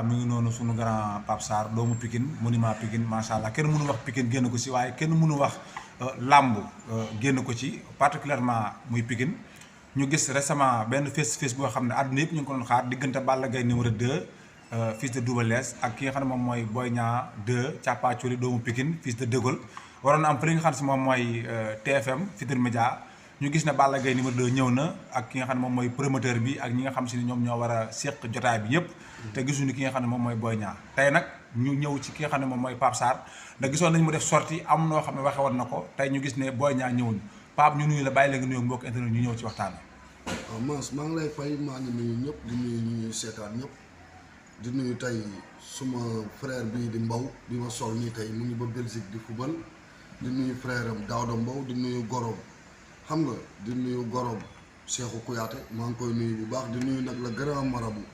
mi ngi noonu sunu grand Pape Sarr doomu Pikine monument Pikine macha allah kenn mënu wax Pikine génn ko ci waaye kenn mënu wax làmb génn ko ci particulièrement muy Pikine ñu gis récemment benn face to face boo xam ne àdduna yëpp ñu ngi ko doon xaar diggante Balla Gaye numéro 2 fils de Double Less ak ki nga xam ne moom mooy Boy Niang 2 Thiapathioly doomu Pikine fils de Dégol waroon na am li nga xam si moom mooy TFM Futurs Médias ñu gis ne Balla Gaye numéro 2 ñëw na ak ki nga xam ne moom mooy promoteur bi ak ñi nga xam si ne ñoom ñoo war a séq jotaay bi yëpp te gisuñu ki nga xam ne moom mooy Boy Niang tey nag ñu ñëw ci ki nga xam ne moom mooy Pape Sarr da gisoon nañ mu def sortie am noo xam ne waxe woon na ko tey ñu gis ne Boy Niang ñëwuñu Pape ñu nuyu la bàyyi la nga nuyu mbokk internet ñu ñëw ci waxtaan bi. waaw Mass maa ngi lay fay maa ngi nuyu ñëpp di nuyu ñuy seetaan ñëpp di nuyu tey suma frère bii di Mbow bi ma sol nii tey mu ngi ba Belgique di football di nuyu frère am Daouda Mbow di nuyu Gorom xam nga di nuyu Gorom Cheikhou Kouyaté maa ngi koy nuyu bu baax di nuyu nag la grand marabout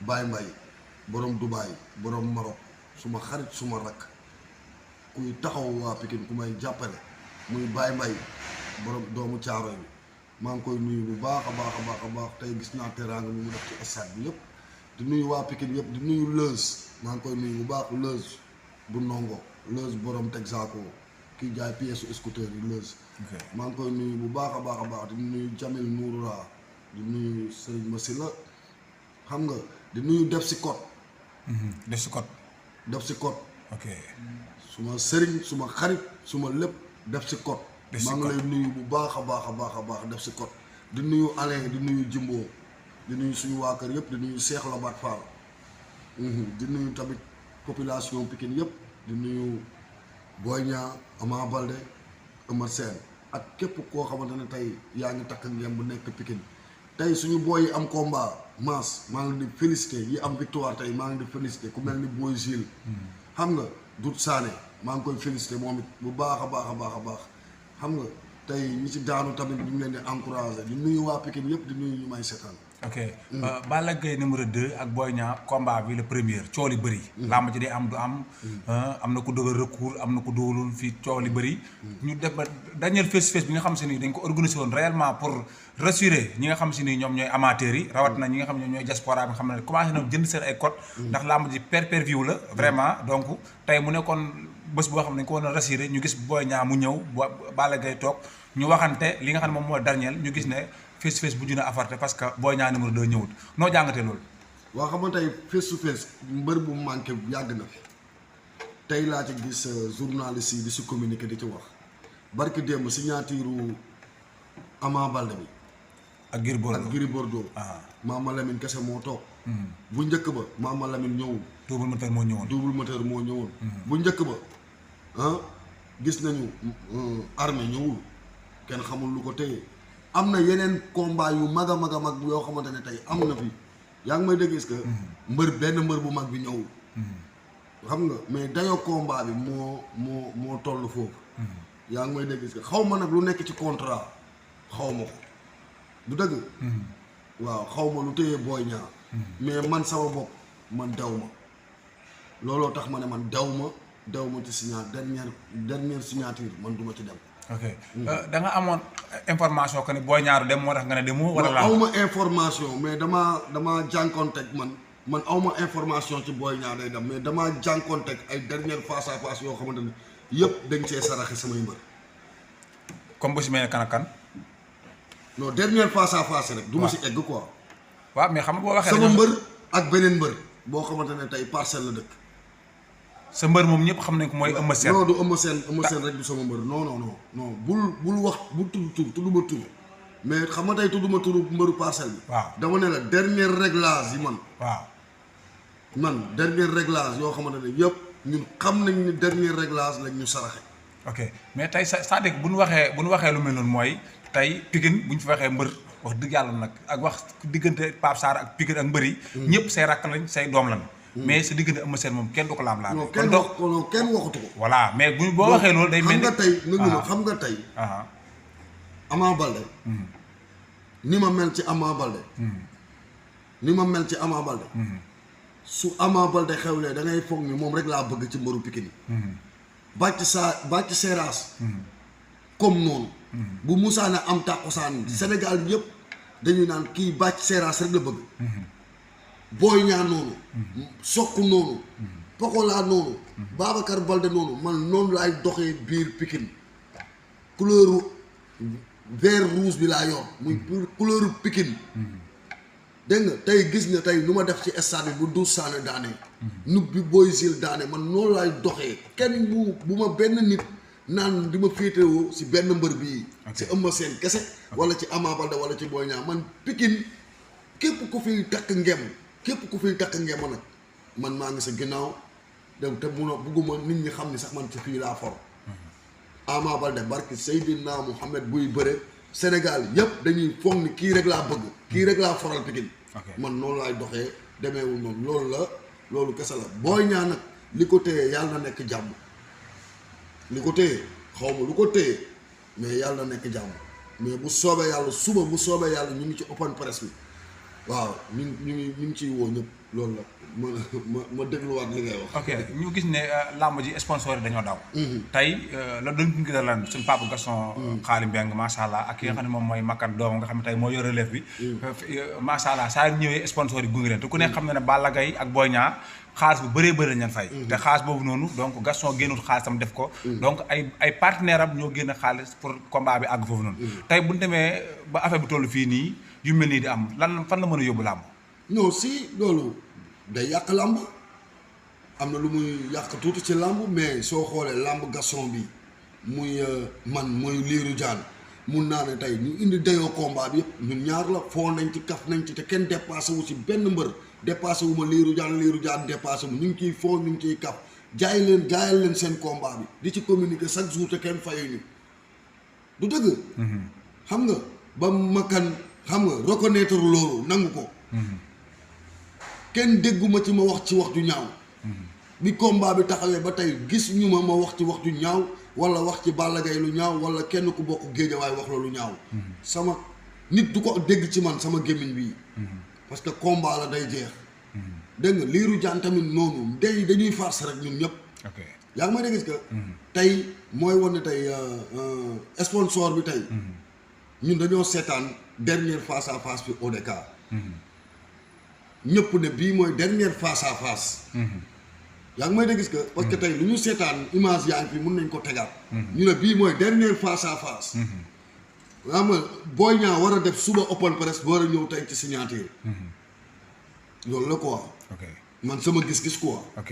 Baye Mbaye borom Dubaay borom Maroc suma xarit suma rakk kuy taxaw waa Pikine ku may jàppale muy Baye Mbaye borom doomu Caaroy bi maa ngi koy nuyu bu baax a baax a baax a baax tey gis naa teraanga mi mu def ci stade bi yëpp di nuyu waa Pikine yëpp di nuyu Leuz maa ngi koy nuyu bu baax Leuz bu Ndongo Leuz borom Texaco kii jaay pièce scooter yi Leuz maa ngi koy nuyu bu baax a baax a baax di nuyu Jamil Nourra di nuyu Serigne Massila xam nga di nuyu def si kot def si kot ok suma sëriñ suma xarit suma lépp def si kot maa ngi lay nuyu bu baax a baax a baax a baax def si kot di nuyu Alain di nuyu Jimbo di nuyu suñu waa kër yëpp di nuyu Cheikh Labat Fall di nuyu tamit population Pikine yëpp di nuyu Boy Niang Ama Baldé Eumeu Sène ak képp koo xamante ne tey yaa ngi takk ngeen bu nekk Pikine tey suñu booy yi am combat Mass maa ngi di félicité yi am victoire tey maa ngi di félicité ku mel ni Boy Gilles xam nga Dout Sané maa ngi koy félicité moom it bu baax a baax a baax a baax xam nga tey ñi ci daanu tamit ñu ngi leen di encouragé di nuyu waa Pikine yëpp di nuyu ñu may seetaan. ok Balla Gaye numéro 2 ak Boy Niang combat bi le premier coow li bëri. làmb ji day am du am. am na ku dogal recours am na ku dogalul fii coow li bëri. ñu def ba dernier face to face bi nga xam si ni dañ ko organisé woon réellement pour rassurer ñi nga xam si ni ñoom ñooy amateurs yi. rawat na ñi nga xam ne ñooy diaspora bi nga xam ne commencé na jënd seen ay code. ndax làmb ji pay-per-view la. vraiment donc tey mu nekkoon bés boo xam ne dañ ko war a rassurer ñu gis Boy Niang mu ñëw Balla Gaye toog ñu waxante li nga xam ne moom mooy dernier ñu gis ne. face to face bu juna afarté parce que Boy Niang numéro 2 ñëwut noo jàngatee loolu. waa xam nga tey face to face mbër bu manqué yàgg na fi tey laa ci gis journaliste yi di si communiqué di ci wax barki démb signature Ama Baldé bi. ak Gris Bordeaux. Mama Lamine kese moo toog. bu njëkk ba Mama Lamine ñëwul. double moteur moo ñëwoon. bu njëkk ba gis nañu armée ñëwul kenn xamul lu ko téye. am na yeneen combat yu mag a mag a mag yoo xamante ne tey am na fi yaa ngi may dégg est-ce que benn mbër bu mag bi ñëwul xam nga mais dayoo combat bi moo toll foofu yaa ngi may dégg est-ce que xaw ma nag lu nekk ci contrat xaw ma ko du dëgg waaw xaw ma lu téye Boy Niang mais man sama bopp man daw ma looloo tax ma ne man daw ma ci dernière signature man duma ci dem. ok da nga amoon information que ni Boy Niang dem moo tax nga ne demoo. wala aw ma information mais damaa jànkoonteeg man aw ma information ci Boy Niang day dem mais damaa jànkoonteeg ay dernière face à face yoo xamante ne yëpp dañ see saraxe samay mbër. comme bu si mel ne kan ak kan. non dernière face à face rek. du ma si egg quoi. waaw mais xam nga boo waxee. sama mbër ak beneen mbër boo xamante ne tey parcelle la dëkk. sa mbër moom ñëpp xam nañ ko mooy Eumeu Sène. non du Eumeu Sène rek du sama mbër non bul wax bul tudduma tur mais xam nga tey tudduma turu mbëru parcelle bi. waaw dama ne la dernier réglage yi man. waaw man dernier réglage yoo xamante ne yëpp ñun xam nañ ni dernier réglage lañ ñu saraxe. ok mais tey c'est-à-dire bu ñu waxee lu mel noonu mooy tey Pikine bu ñu fi waxee mbër wax dëgg yàlla nag ak wax diggante Pape Sarr ak Pikine ak mbër yi. ñëpp say rakk lañ say doom lañ. mais sa diggante Eumeu Sène moom kenn du ko laam-laam. non kenn waxatu ko. voilà mais boo waxee loolu day mel ni xam nga tey. Ama Baldé. ni ma mel ci Ama Baldé. su Ama Baldé xewlee da ngay foog ni moom rek laa bëgg ci mbëru Pikine. bàcc seeraas. comme noonu. bu musaana am tàkkusaan Sénégal yëpp dañuy naan kii bàcc seeraas rek la bëgg. Boy Niang noonu Sokh noonu Pokola noonu Babacar Balde noonu man noonu laay doxee biir Pikine couleur vert rouge bi laa yor muy couleur Pikine dégg nga tey gis nga tey nu ma def ci stade bi bu Doudou Sané daane nub bi Boy Jules daane man noonu laay doxee kenn bu ma benn nit naan di ma féetewoo si benn mbër bii si Eumeu Sène kese wala ci Ama Baldé wala ci Boy Niang man Pikine képp ku fiy takk ngem képp ku fiy takk ngem nag man maa ngi sa ginnaaw dem te mun a bugguma nit ñi xam ni sax man ci fii laa for Ama Baldé barki Seydina Mouhamed buy bëre Sénégal yëpp dañuy foog ni kii rek laa bëgg kii rek laa foral Pikine man noonu laay doxee demeewul noonu loolu kese la Boy Niang nag li ko téye yàlla na nekk jàmm li ko téye xaw ma lu ko téye mais yàlla na nekk jàmm mais bu soobee yàlla suba bu soobee yàlla ñu ngi ci open press bi waaw ñu ngi ciy woo ñëpp loolu la ma dégluwaat li ngay wax. ok ñu gis ne làmb ji sponsor yi dañoo daw. tey la doon gis nga lan suñu papa Gaston. Xaali Mbeng macha allah ak ki nga xam ne moom mooy Makan doomam nga xam ne tey moo yor relève bi. macha allah saa yu ñëwee sponsor yi gunge leen te ku ne xam ne Balla Gaye ak Boy Niang xaalis bu bëree bëri lañ fay. te xaalis boobu noonu donc Gaston génnul xaalisam def ko. donc ay partenaire am ñoo génn xaalis pour combat bi àgg foofu noonu. tey bu ñu demee ba affaire bi toll fii nii yu mel nii di am lan fan la mën a yóbbu làmb. non si loolu day yàq làmb am na lu muy yàq tuuti ci làmb mais soo xoolee làmb Gaston bi muy man muy Lirou Diane mun naa ne tey ñu indi dayoo combat bi yëpp ñun ñaar la foo nañ ci kaf nañ ci te kenn dépassé wu ci benn mbër dépassé wu ma Lirou Diane dépassé wu ñu ngi ciy foo ñu ngi ciy kaf jaay leen gaayal leen seen combat bi di ci communiquer chaque jour te kenn fayuñu du dëgg. xam nga ba Makan xam nga reconnaître loolu nangu ko. kenn dégguma ci ma wax ci wax ju ñaaw. bi combat bi taxawee ba tey gis ñu ma wax ci wax ju ñaaw wala wax ci Balla Gaye lu ñaaw wala kenn ku bokk Géejawaay wax la lu ñaaw. sama nit du ko dégg ci man sama gémmiñ bii. parce que combat la day jeex. dégg nga Lirou Diane tamit noonu dañuy farce rek ñun ñëpp. ok yaa ngi may dégg que. tey mooy wane tey sponsor bi tey. ñun dañoo seetaan dernière face à face bi ODK. ñëpp ne bii mooy dernière face à face. yaa ngi may dégg que parce que tey lu ñu seetaan image yaa ngi fi mun nañ ko tegaat. ñu ne bii mooy dernière face à face. xam nga Boy Niang war a def suba open press war a ñëw tey ci signature. loolu la quoi. ok man sama gis-gis quoi. ok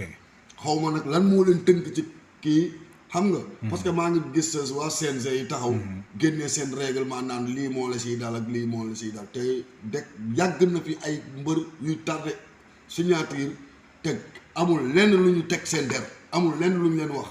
xaw ma nag lan moo leen tënk ci kii xam nga. parce que maa ngi gis waa CNG yi taxaw. génnee seen règlement naan lii moo la siy dal ak lii moo la siy dal te yàgg na fi ay mbër yuy tardé signature teg amul lenn lu ñu teg seen der amul lenn lu ñu leen wax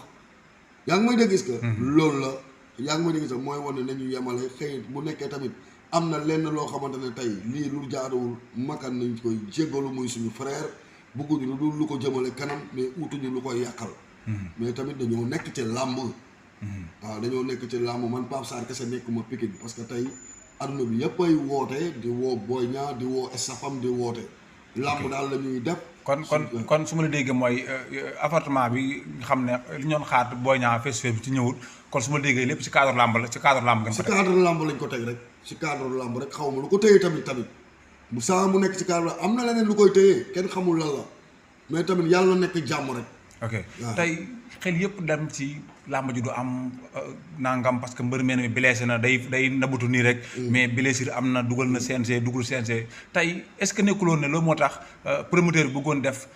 yaa ngi may dégg gis que. loolu la yaa ngi may dégg gis que mooy wane nañu yemale xëy bu nekkee tamit am na lenn loo xamante ne tey lii lu jaaduwul Makan nañ koy jéggalu muy suñu frère bëgguñu lu dul lu ko jëmale kanam mais utuñu lu koy yàqal. mais tamit dañoo nekk ci làmb. waaw dañoo nekk ci làmb man Pape Sarr kese nekkuma Pikine parce que tey adduna bi yëpp ay woote di woo Boy Niang di woo estafam di woote. làmb daal la ñuy def. kon su ma la déggee mooy appartement bi nga xam ne li ñu doon xaar Boy Niang face bi ci ñëwut kon su ma la déggee lépp ci cadre làmb la ci cadre làmb ngeen ko teg. ci cadre làmb lañ ko teg rek ci cadre làmb rek xaw ma lu ko téye tamit bu saa mu nekk ci cadre am na leneen lu koy téye kenn xamul lan la mais tamit yàlla na nekk jàmm rek. ok tey xel yëpp dem ci làmb ji du am nangam parce que mbër mel ni blessé na day nabatu nii rek. mais blessure am na dugal na CNG dugul CNG tey est-ce que nekkuloon ne loolu moo tax promoteur bi bëggoon def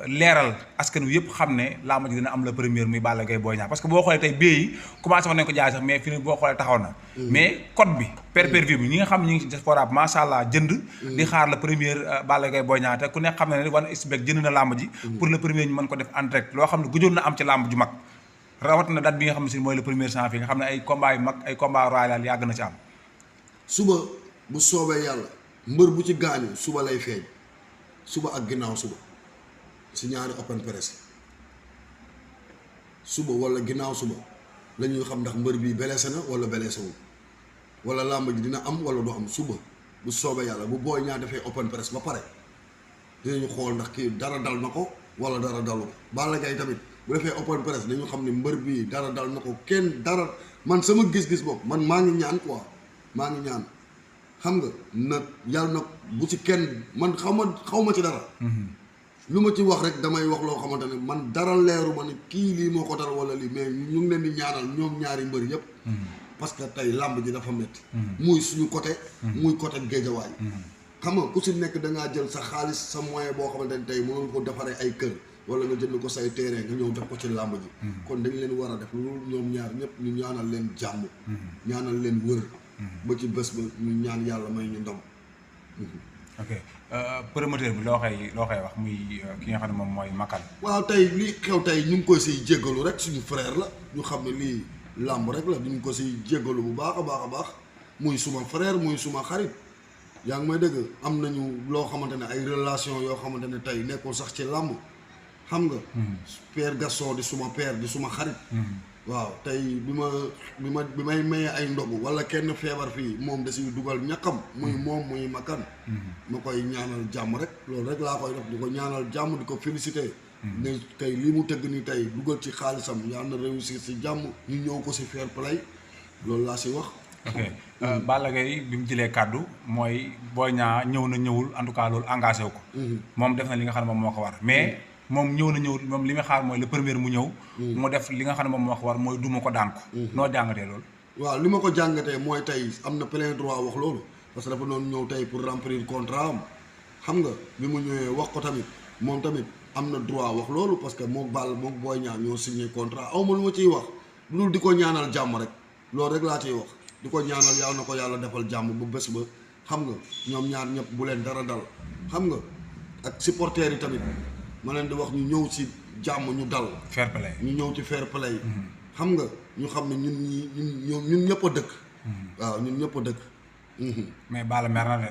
leeral askan wi yëpp xam ne làmb ji dina am la première muy Balla Gaye Boy Niang parce que boo xoolee tey billets yi commencé woon nañ ko jaay sax mais fii boo xoolee taxaw na. mais code bi. pay-per-view bi ñi nga xam ne ñu ngi ci diaspora bi macha allah jënd. di xaar la première Balla Gaye Boy Niang te ku nekk xam ne ne One Xbet jënd na làmb ji. pour le premier ñu mën ko def en direct loo xam ne gëjoon na am ci làmb ju mag. rawat na date bi nga xam ne si mooy le premier janvier nga xam ne ay combat yu mag ay combat royal yàgg na ci am. suba bu soobee yàlla mbër bu ci gaañu suba lay feeñ suba ak ginnaaw suba si ñaari open press suba wala ginnaaw suba la ñuy xam ndax mbër bii blessé na wala blessé wul wala làmb ji dina am wala du am suba bu soobee yàlla bu Boy Niang defee open press ba pare dinañu xool ndax kii dara dal na ko wala dara dalu ko Balla Gaye tamit bu defee open press dañu xam ne mbër bii dara dal na ko kenn dara man sama gis-gis bopp man maa ngi ñaan quoi maa ngi ñaan xam nga nag yàlla nag bu ci kenn man xaw ma ci dara. lu ma ci wax rek damay wax loo xamante ne man dara leeru ma ne kii lii moo ko dara wala lii mais ñu ngi leen di ñaanal ñoom ñaari mbër yëpp. parce que tey làmb ji dafa métti. muy suñu côté. muy côté géejawaay. xam nga ku si nekk da ngaa jël sa xaalis sa moyen boo xamante ne tey mënoon ko defaree ay kër wala nga jënd ko say terrain nga ñëw def ko ci làmb ji. kon dañ leen war a def loolu ñoom ñaar ñëpp ñu ñaanal leen jàmm. ñaanal leen wër. ba ci bés ba ñu ñaan yàlla may ñu ndam. ok promoteur bi loo koy wax muy ki nga xam ne moom mooy Makan. waaw tey lii xew tey ñu ngi koy siy jéggalu rek suñu frère la ñu xam ne lii làmb rek la ñu ngi ko siy jéggalu bu baax a baax a baax muy suma frère muy suma xarit yaa ngi may dëgg am nañu loo xamante ne ay relation yoo xamante ne tey nekkul sax ci làmb xam nga. père Gaston di suma père di suma xarit. waaw tey bi may mayee ay ndogu wala kenn feebar fii moom da siy dugal ñàkkam muy moom muy Makan. ma koy ñaanal jàmm rek loolu rek laa koy def di ko ñaanal jàmm di ko féliciter. ne tey lii mu tëgg nii tey dugal ci xaalisam yàlla na réussir si jàmm ñu ñëw ko si fair play loolu laa si wax. ok Balla Gaye bi mu jëlee kàddu mooy Boy Niang ñëw na ñëwul en tout cas loolu engagé wu ko. moom def na li nga xam ne moom moo ko war mais. moom ñëw na ñëw moom li muy xaar mooy le premier mu ñëw. mu def li nga xam ne moom moo ko war mooy duma ko daan ko. noo jàngatee loolu. waaw li ma ko jàngatee mooy tey am na plein droit wax loolu parce que dafa doon ñëw tey pour remplir contrat am xam nga bi mu ñëwee wax ko tamit moom tamit am na droit wax loolu parce que moom Boy Niang ñoo signé contrat aw ma lu ma ciy wax loolu di ko ñaanal jàmm rek loolu rek laa ciy wax di ko ñaanal yàlla na ko yàlla defal jàmm bu bés ba xam nga ñoom ñaar ñëpp bu leen dara dal xam nga ak supporters yi tamit. ma leen di wax ñu ñëw ci jàmm ñu dal. fair play ñu ñëw ci fair play. xam nga ñu xam ne ñun ñëpp a dëkk. waaw ñun ñëpp a dëkk. mais Balla mer na de.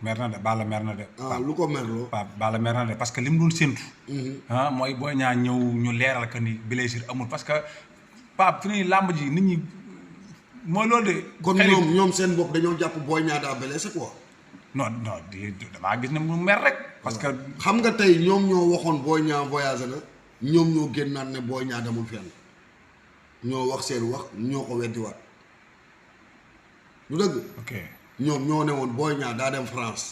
mer na de Balla mer na de. lu ko merloo. waaw Balla mer na de parce que li mu doon séntu. mooy Boy Niang ñëw ñu leeral que ni blessure amul parce que Pape fi ñuy làmb ji nit ñi mooy loolu de. kon ñoom seen bopp dañoo jàpp Boy Niang daa blessé quoi. non damaa gis ne mu mer rek. parce que xam nga tey ñoom ñoo waxoon Boy Niang voyagé na ñoom ñoo génnaat ne Boy Niang demul fenn ñoo wax seen wax ñoo ko weddiwaat lu dëgg. ok ñoom ñoo ne woon Boy Niang daa dem France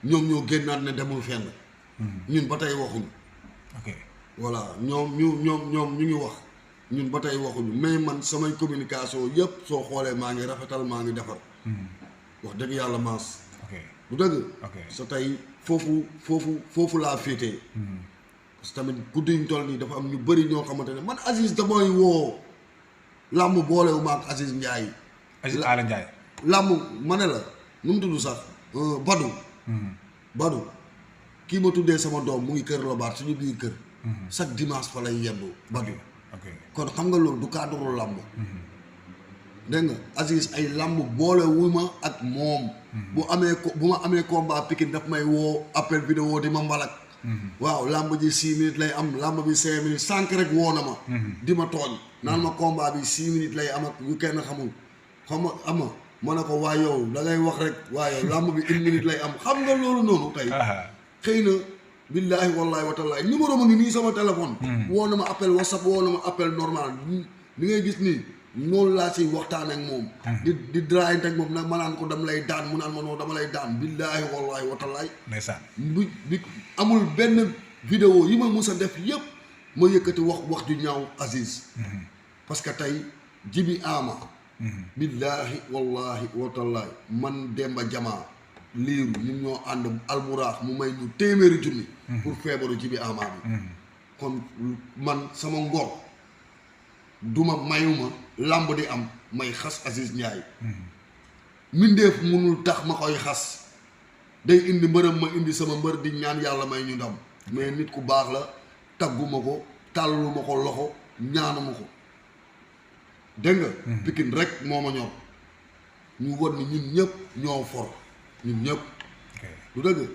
ñoom ñoo génnaat ne demul fenn. ñun ba tey waxuñu. ok voilà ñoom ñu ngi wax ñun ba tey waxuñu mais man samay communication yëpp soo xoolee maa ngi rafetal maa ngi defar. wax dëgg yàlla maas. bu dëgg. sa tey foofu laa féetee. parce que tamit guddi ñu toll nii dafa am ñu bëri ñoo xamante ne man Aziz damay woo làmb boolewu ma ak Aziz Ndiaye. Aziz Ala Ndiaye. làmb ma ne la nu mu tudd sax Badou. Badou kii ma tuddee sama doom mu ngi kër Lobaat suñu biir kër. chaque dimanche fa lay yendu Badou. kon xam nga loolu du cadre làmb. dégg nga Aziz ay làmb boole wu ma ak moom. bu ma amee combat Pikine daf may woo appel vidéo di ma mbalak. waaw làmb ji 6 minutes lay am làmb bi 5 minutes sànq rek woo na ma. di ma tooñ. naan ma combat bi 6 minutes lay am ak yu kenn xamul xam nga ama ma ne ko waa yow da ngay wax rek waaye làmb bi 1 minute lay am xam nga loolu noonu tey. xëy na billaahi wallaahi wa taalaa numéro ma ngi nii sama téléphone. woo na ma appel whatsapp woo na ma appel normal li ngay gis nii. noonu laa siy waxtaan ak moom. di draayante ak moom nag ma naan ko dama lay daan mu naan ma noonu dama lay daan billaahi wallaahi wa taalaay. ndeysaan. bi amul benn vidéo yi ma mus a def yëpp ma yëkkati wax ju ñaaw Aziz. parce que tey Jibi Ama. billaahi wallaahi wa taalaay man Demba Jamaa liiru ñun ñoo ànd alburaax mu may ñu téeméeri junni. pour feebaru Jibi Ama bi. kon man sama ngor. duma mayuma làmb di am may xas Aziz Ndiaye. mindeef munul tax ma koy xas day indi mbërëm ma indi sama mbër di ñaan yàlla may ñu ndam mais nit ku baax la tagguma ko tàlluma ko loxo ñaanuma ko dégg nga. Pikine rek moo ma ñor ñu won ni ñun ñëpp ñoo for ñun ñëpp. lu dëgg.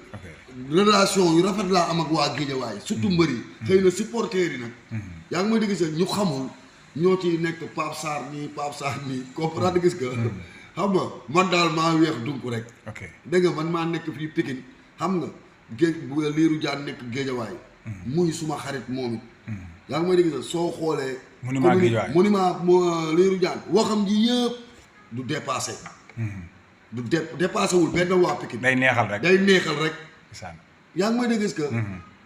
relation yu rafet laa am ak waa Guédiawaye surtout mbër yi. xëy na supporters yi nag. yaa ngi may dégg sax ñu xamul. ñoo ciy nekk Pape Sarr nii comprendre gis nga. xam nga man daal maa weex dunk rek. dégg nga man maa nekk fii Pikine xam nga Liiru Jaan nekk Géejawaay. muy suma xarit moom it. yaa ngi may dégg sax soo xoolee. monument Liiru Jaan waxam ji yëpp du dépassé. du dépassé wul benn waa Pikine. day neexal rek day neexal rek. isaan yaa ngi may dégg que.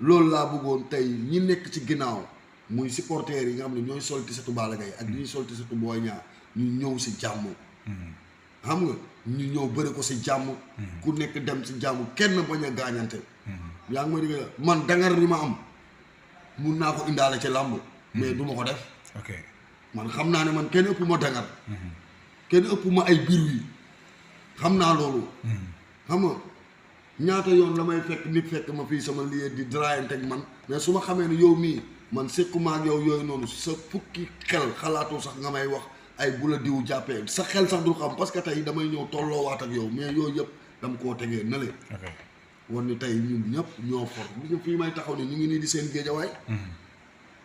loolu laa bëggoon tey ñi nekk ci ginnaaw muy supporters yi nga xam ne ñooy sol tisetu Balla Gaye ak ñuy sol tisetu Boy Niang ñu ñëw si jàmm. xam nga ñu ñëw bëri ko si jàmm. ku nekk dem si jàmm kenn bañ a gaañante. yaa ngi may dégg man dangar bi ma am mun naa ko indaale ci làmb. mais du ma ko def. ok man xam naa ne man kenn ëpp ma dangar. kenn ëpp ma ay biir yi xam naa loolu. xam nga ñaata yoon la may fekk nit fekk ma fii sama lieu di draayante ak man mais su ma xamee ne yow mii man sekkuma ak yow yooyu noonu sa fukki xel xalaatu sax nga may wax ay bu la diw jàppee sa xel sax du xam parce que tey damay ñëw tolloowaat ak yow mais yooyu yëpp dama koo tegee na leen. ok wan ni tey ñun ñëpp ñoo for ñu fii may taxaw ni ñu ngi nii di seen géejawaay.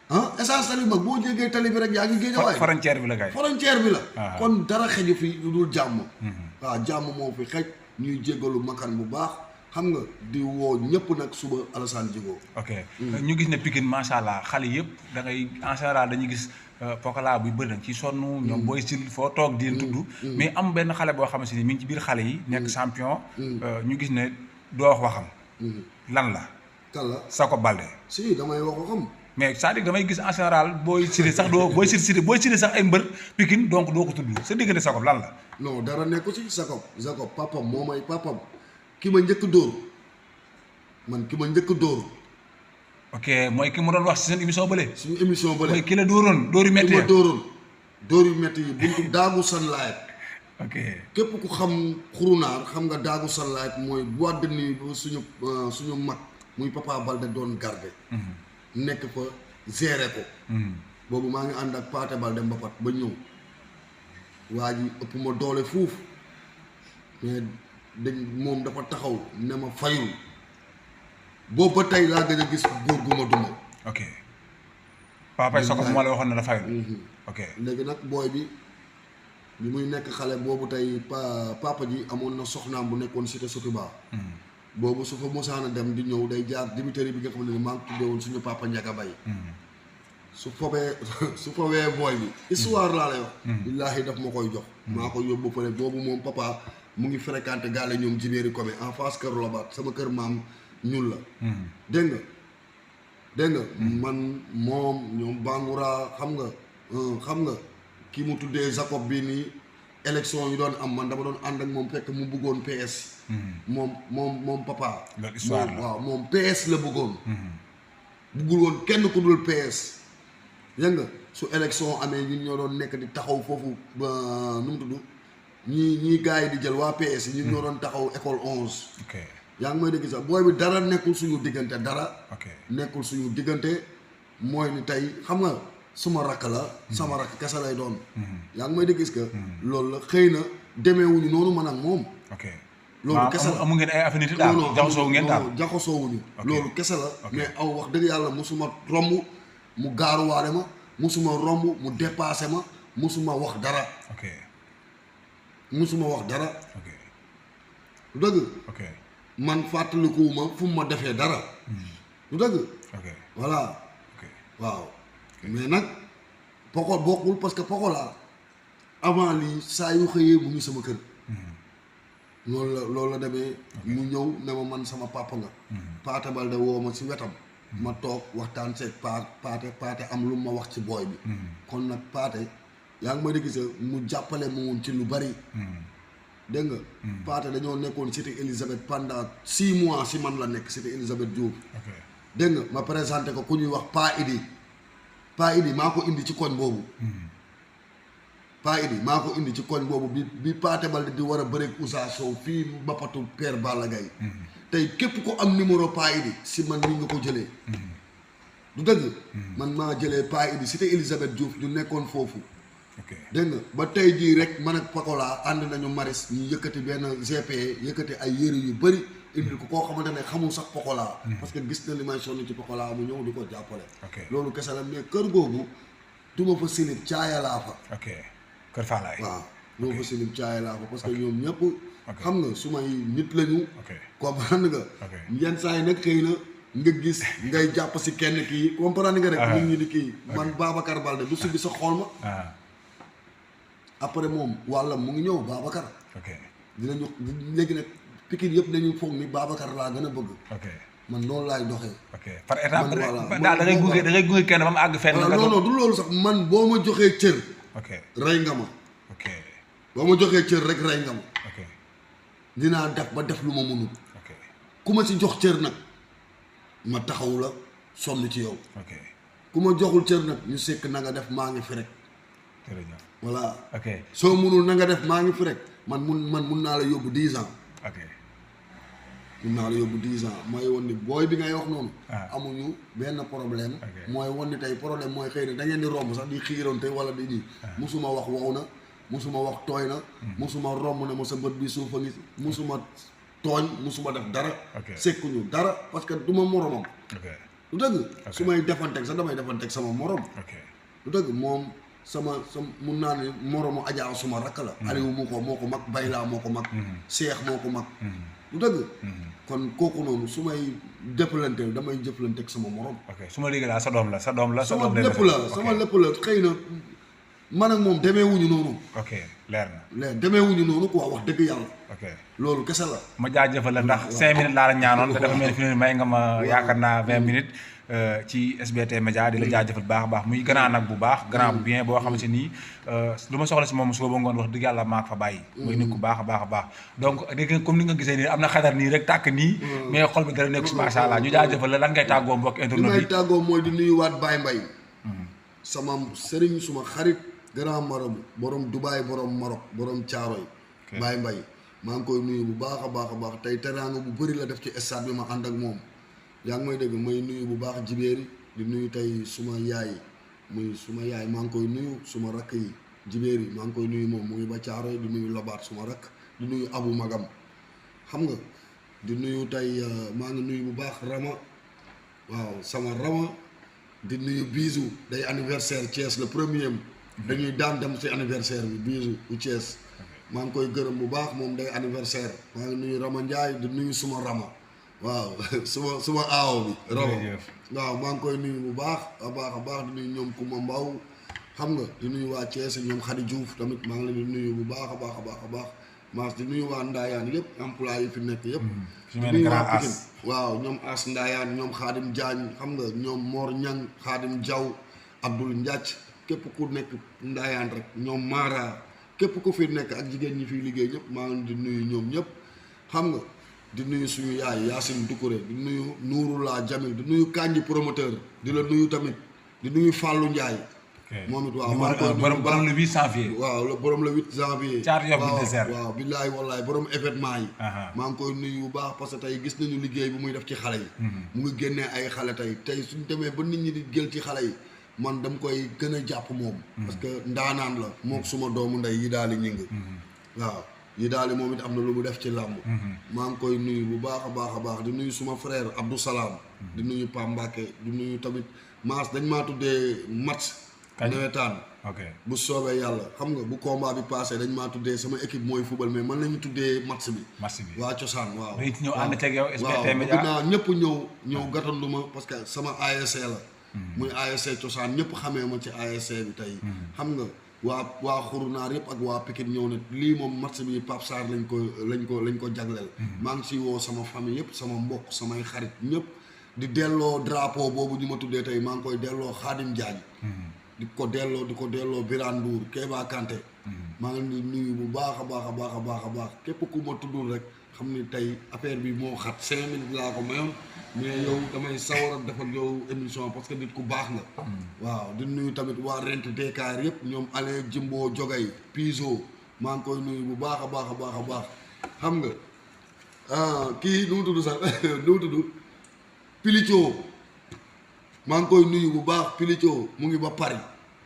ah essence tali mag boo jégee tali bi rek yaa ngi géejawaay. frontière bi la kay. frontière bi la. kon dara xeju fi lu dul jàmm. waaw jàmm moo fi xej ñuy jéggalu makan bu baax xam nga di woo ñëpp nag suba Alassane Djigo. ok ñu gis ne Pikine macha allah xale yëpp da ngay en général dañuy gis Pokola buy bëri dañ ciy sonn. ñoom booy sil foo toog di leen tudd. mais am benn xale boo xamante ni mi ngi ci biir xale yi. nekk champion. ñu gis ne doo wax waxam. lan la. kan la Jacob Baldé. si damay wax waxam. mais c'est-à-dire damay gis en général booy sili sax doo booy sili sax ay mbër Pikine donc doo ko tudd sa diggante Jacob lan la. non dara nekku ci Jacob papam moo may papam ki ma njëkk dóor man ki ma njëkk dóor. ok mooy ki mu doon wax ci seen émission bële. suñu émission bële mooy ki la dóoroon dóor yu métti ki ma dóoroon dóor yu métti yi buntu daagu sunlight. ok képp ku xam xurunaar xam nga daagu sunlight mooy boîte de nuit bu suñu mag muy Papa Baldé doon garder. nekk fa gérer ko. boobu maa ngi ànd ak Paate Baldé mbapat ba ñëw waa ji ëpp ma doole fuuf mais dañ moom dafa taxaw ne ma fayul boobu ba tey laa gën a gis góor gu ma duma. ok papa Jacob moo la waxoon ne la fayul. ok léegi nag booy bi muy nekk xale boobu tey papa ji amoon na soxnaam bu nekkoon cité Sotiba. boobu su fa mosaana dem di ñëw day jaar dibiteri bi nga xam ne maa ngi tuddee woon suñu papa Ndiaga Bay. su fobee booy bi histoire laa lay wax. billaahi daf ma koy jox. maa ko yóbbu fële boobu moom papa mu ngi fréquenté gaale ñoom Jibéeri Kome en face kër Lobaat sama kër maam ñun la. dégg nga man moom ñoom Bangoura xam nga ki mu tuddee Jacob bii nii élection yi doon am man dama doon ànd ak moom fekk mu bëggoon PS. moom papa. loolu histoire la waaw moom PS la bëggoon. bëggul woon kenn ku dul PS. yëg nga su élection amee ñun ñoo doon nekk di taxaw foofu ba nu mu tudd ñii gars yi di jël waa PS yi ñun ñoo doon taxaw école 11. ok yaa ngi may dégg sax booy bi dara nekkul suñu diggante dara. ok nekkul suñu diggante mooy ni tey xam nga suma rakk la. sama rakk kese lay doon. yaa ngi may dégg que. loolu la xëy na demeewuñu noonu man ak moom. ok loolu kese la amu ngeen ay affinité daal jaxasoo ngeen daal jaxasoowuñu loolu kese la. mais aw wax dëgg yàlla musuma romb mu gaaruwaale ma musuma romb mu dépassé ma musuma wax dara. ok musuma wax dara. ok lu dëgg. ok man fàttalikuwuma fu mu ma defee dara. lu dëgg. ok voilà. ok waaw mais nag Poko bokkul parce que Pokola avant lii saa yu xëyee mu ngi sama kër. loolu la demee. mu ñëw ne ma man sama papa nga. Paate Baldé woo ma si wetam. ma toog waxtaan seeg paate am lu ma wax ci booy bi. kon nag paate yaa ngi ma dégg sa mu jàppale ma woon ci lu bari. dégg nga. paate dañoo nekkoon cité Elisabeth pendant 6 mois si man la nekk cité Elisabeth Diouf. ok dégg nga ma présenté ko ku ñuy wax Pa Idi maa ko indi ci koñ boobu. maa ko indi ci koñ boobu bi Paate Baldé di war a bëreeg Ousa Sow fii bappatu Père Balla Gaye tey képp ko am numéro Pa Idi si man ni nga ko jëlee. du dëgg. man maa jëlee Pa Idi cité Elisabeth Diouf ñu nekkoon foofu. ok dégg nga ba tey jii rek man ak Pokola ànd nañu maris ñu yëkkati benn GP yëkkati ay yëre yu bëri indi ko koo xamante ne xamul sax Pokola. parce que gis na li may sonn ci Pokola mu ñëw di ko jàppale. ok loolu kese la mais kër googu duma fa silib caaya laa fa. ok kër Faalaay. waaw duma fa silib caaya laa fa parce que ñoom ñëpp. ok xam nga su may nit lañu. ok comprendre nga. ok yenn saa yi nag xëy na nga gis ngay jàpp si kenn kii comprendre nga rek. nit ñi di kii man Babacar Baldé du si bi sa xool ma. après moom wàllam mu ngi ñëw Babacar. ok dinañu léegi nag Pikine yëpp dañuy foog ni Babacar laa gën a bëgg. ok man noonu laay doxee. ok par étape man daal da ngay gunge kenn ba mu àgg fenn. non du loolu sax man boo ma joxee cër. ok rey nga ma. ok boo ma joxee cër rek rey nga ma. ok dinaa def ba def lu ma mënul. ok ku ma ci jox cër nag ma taxaw la sonn ci yow. ok ku ma joxul cër nag ñu sekk na nga def maa ngi fi rek. jërëjëf voilà. ok soo mënul na nga def maa ngi fi rek man mun naa la yóbbu 10 ans. ok mun naa la yóbbu 10 ans mooy woon ni booy bi ngay wax noonu. Ah. amuñu benn problème. Ok. mooy woon ni tey problème mooy xëy na da ngeen di romb sax di xiiroonte wala di nii. musuma wax wow na musuma wax tooy na. musuma romb na ma sa bët bi suufa ngi musuma tooñ musuma def dara. Ok. sekkuñu dara parce que du ma moromam. ok du dëgg. su may defanteeg sax damay defanteeg sama morom. ok du dëgg moom sama mun naa ne moromu Adja suma rakk la. Aliou moo ko mag Bayla moo ko mag. Cheikh moo ko mag. du dëgg. kon kooku noonu su may jëflanteel damay jëflanteeg sama morom. ok su ma léegi daal sa doom la sa doom la. sa sama doom lépp la sama lépp la xëy na man ak moom demee wuñu noonu. ok leer na. léegi demee wuñu noonu quoi wax dëgg yàlla. ok loolu kese la. ma jaajëfal la ndax 5 minutes laa la ñaanoon te dafa mel ni fi mu ne may nga ma yaakaar naa 20 minutes ci SBT Média di la jaajëfal baax a baax muy grand nag bu baax grand bu bien boo xamante ni lu ma soxla si moom suba ba ngoon wax dëgg yàlla maa ko fa bàyyi. muy nit ku baax a baax a baax donc dégg nga comme ni nga gisee nii am na xadar nii rek tàkk nii. mais xol bi dara nekk si macha allah ñu jaajëfal la lan ngay tàggoo mbokk internet li bi. may tàggoo mooy di nuyuwaat Baye Mbaye sama sëriñ suma xarit grand marabu borom Dubaay borom Maroc borom Caaroy. Baye Mbaye maa ngi koy nuyu bu baax a baax a baax tey teraanga bu bëri la def ci stade bi ma ànd ak moom yaa ngi may dégg may nuyu bu baax jibéeri di nuyu tey suma yaay maa ngi koy nuyu suma rakk yi jibéeri maa ngi koy nuyu moom mu ngi ba Caaroy di nuyu Lobaat suma rakk di nuyu Abu Magam xam nga di nuyu tey maa ngi nuyu bu baax Rama waaw sama Rama di nuyu Bisu day anniversaire Thiès le premier dañuy daan dem ci anniversaire bi Bisu bu Thiès maa ngi koy gërëm bu baax moom day anniversaire maa ngi nuyu Rama Ndiaye di nuyu suma Rama waaw suma aawo bi Rama waaw maa ngi koy nuyu bu baax a baax di nuyu ñoom Kouma Mbaw xam nga di nuyu waa Thiès ñoom Khady Diouf tamit maa ngi leen di nuyu bu baax a baax maas di nuyu waa Ndaayaan yëpp employé yi fi nekk yëpp di nuyu waa Pikine waaw ñoom As Ndaayaan ñoom Khadim Diagne xam nga ñoom Mor Ñang Khadim Diaw Abdoul Ndiac képp ku nekk Ndaayaan rek ñoom Mara képp ku fi nekk ak jigéen ñi fiy liggéey ñëpp maa ngi di nuyu ñoom ñëpp xam nga di nuyu suñu yaay Yacine Doucouré di nuyu Nouroullah Jamil di nuyu Kanji promoteur di la nuyu tamit di nuyu Fallou Ndiaye moom it waaw maa ngi koy nuyu borom le 8 janvier. waaw borom le 8 janvier. Caatu Yoff bi désert waaw billaay wallaay borom événement yi. maa ngi koy nuyu bu baax parce que tey gis nañu liggéey bi muy def ci xale yi. mu ngi génnee ay xale tey suñ demee ba nit ñi di jël ci xale yi man dam koy gën a jàpp moom. parce que ndaanaan la moom suma doomu ndey yi daal di ñing waaw yi daal di moom it am na lu mu def ci làmb. maa ngi koy nuyu bu baax a baax di nuyu suma frère Abdou Salam. di nuyu Pam Mbacke di nuyu tamit Maas dañ maa tuddee match. nawetaan ok bu soobee yàlla xam nga bu combat bi passé dañ maa tuddee sama équipe mooy football mais man lañu tuddee match bi waa cosaan waaw dañu ñëw ànd ceeg yow SBT Média bëgg naa ñëpp ñëw gàttandu ma parce que sama ASC la muy ASC cosaan ñëpp xamee ma ci ASC bi tey xam nga waa xurunaar yëpp ak waa Pikine ñëw ne lii moom match bi Pape Sarr lañ ko jagleel maa ngi si woo sama famille yëpp sama mbokk samay xarit ñëpp di delloo drapeau boobu ñu ma tuddee tey maa ngi koy delloo Khadim Diagne di ko delloo Birane Ndour Kéba Kanté maa ngi leen di nuyu bu baax a baax képp ku ma tuddul rek xam ni tey affaire bi moo xat 5 minutes laa ko mayoon mais yow damay sawar a def ak yow émission parce que nit ku baax nga waaw di nuyu tamit waa Rent Dakar yëpp ñoom Alain Jimbo Jogay Piso maa ngi koy nuyu bu baax a baax xam nga kii nu mu tudd sax nu mu tudd Pilico maa ngi koy nuyu bu baax Pilico mu ngi ba Paris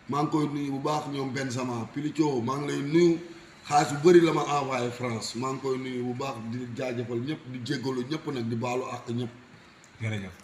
maa ngi koy nuyu bu baax ñoom Benzema Pilico maa ngi lay nuyu xaalis bu bëri la ma envoyé France maa ngi koy nuyu bu baax di jaajëfal ñëpp di jéggalu ñëpp nag di baalu àq ñëpp. jërëjëf.